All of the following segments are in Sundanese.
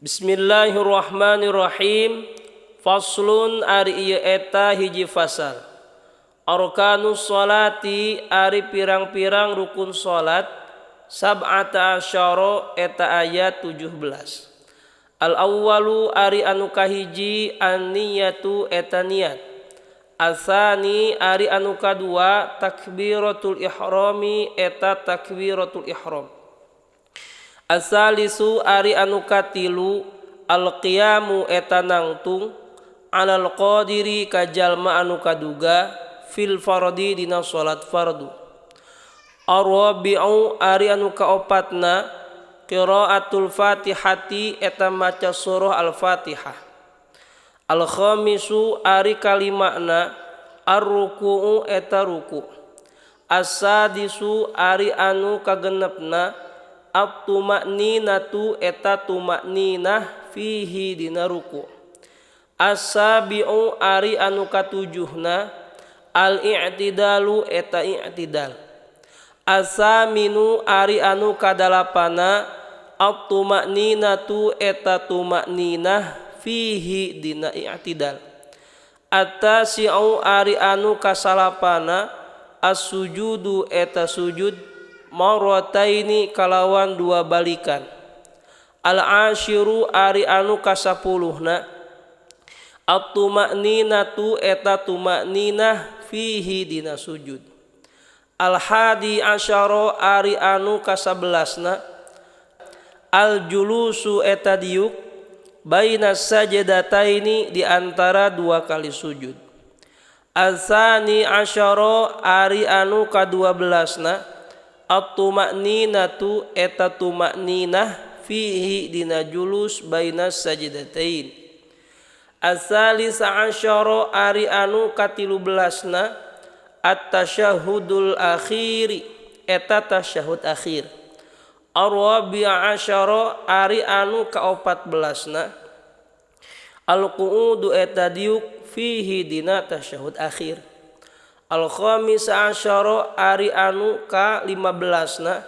Bismillahirrahmanirrahim. Faslun ari ieu eta hiji fasal. Arkanus sholati ari pirang-pirang rukun salat sab'ata asyara eta ayat 17. Al awwalu ari anu kahiji an-niyatu eta niat. Asani ari anu kadua takbiratul ihrami eta takbiratul ihram. Asalisu ari anu katilu al-qiyamu eta nangtung alal qadiri ka jalma anu kaduga fil fardi dina salat fardu. Ar-rabi'u ari anu kaopatna qiraatul fatihati eta maca surah al-fatihah. Al-khamisu ari kalimana ar-ruku'u eta ruku. As-sadisu ari anu kagenepna at-tuma'ninatu eta tuma'ninah fihi dina ruku. As-sabi'u ari anu katujuhna al-i'tidalu eta i'tidal. As-saminu ari anu kadalapana at-tuma'ninatu eta tuma'ninah fihi dina i'tidal. At-tasi'u ari anu kasalapana as-sujudu eta sujud marrataini kalawan dua balikan. Al-ashiru ari anu kasapuluhna at-tuma'ninatu eta tuma'ninah fihi dina sujud. Al-hadi asyara ari anu kasabelasna al-julusu eta diuk baina sajdataini di antara dua kali sujud. Al-tsani asyara ari anu ka-12na at-tuma'ninatu eta tuma'ninah fihi dina julus baina sajdatain. As-salisa asyara ari anu ka-13na at-tasyahhudul akhiri eta tasyahud akhir. Ar-rabi'a asyara ari anu ka-14na al-qu'udu eta diuk fihi dina tasyahud akhir. Al-khamisa asyara ari anu ka-15na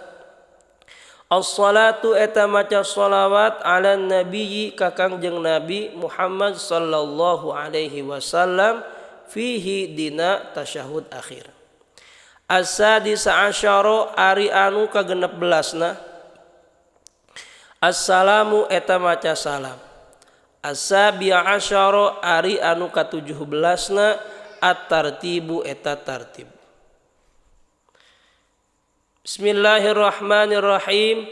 as-salatu eta maca sholawat ala nabiyyi ka Kangjeng Nabi Muhammad sallallahu alaihi wasallam fihi dina tasyahud akhir. As-sadisa asyara ari anu ka-16na assalamu eta maca salam. As-sabi'a asyara ari anu ka-17na at-tartibu eta tartib. Bismillahirrahmanirrahim.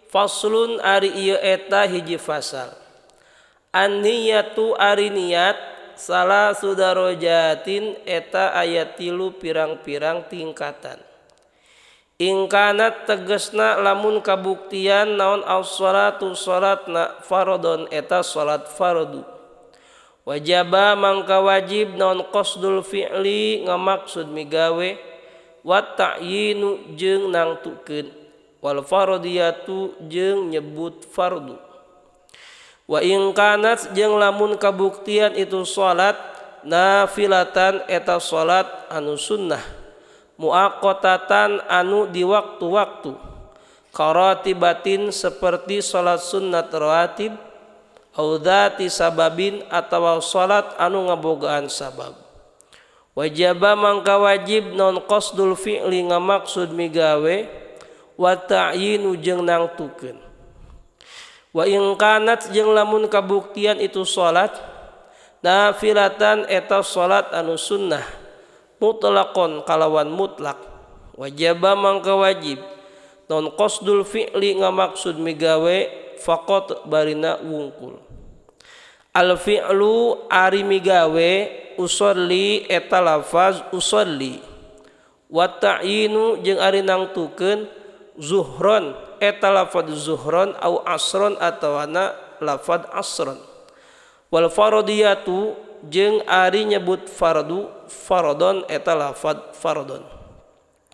Faslun ari ieu eta hiji fasal. An-niyatu ari niat salah sudarojatin eta aya tilu pirang-pirang tingkatan. Ingkanat tegesna lamun kabuktian naon as-salatu salatna faradon eta salat fardu. Wajaba mangka wajib naon qasdul fi'li ngamaksud migawe wa ta'yinu jeung nangtukeun wal faradiyatu jeung nyebut fardu. Wa in kanat jeung lamun kabuktian itu salat nafilatan eta salat anu sunnah muaqqatatan anu di waktu-waktu karatibatin seperti salat sunnat rawatib au dzati sababin atawa salat anu ngabogaan sabab. Wajaba mangka wajib non qasdul fi'li ngamaksud migawe wa ta'yinu jeung nangtukeun. Wa in kanat jeung lamun kabuktian itu salat nafilatan eta salat anu sunnah mutlaqon kalawan mutlak wajaba mangka wajib non qasdul fi'li ngamaksud migawe faqat barina wungkul. Al fi'lu ari migawe usolli eta lafaz usolli wa ta'yinu jeung ari nangtukeun zuhron eta lafaz zuhron au asron atawana lafaz asron. Wal faradiyatu jeung ari nyebut fardu faradon eta lafaz faradon.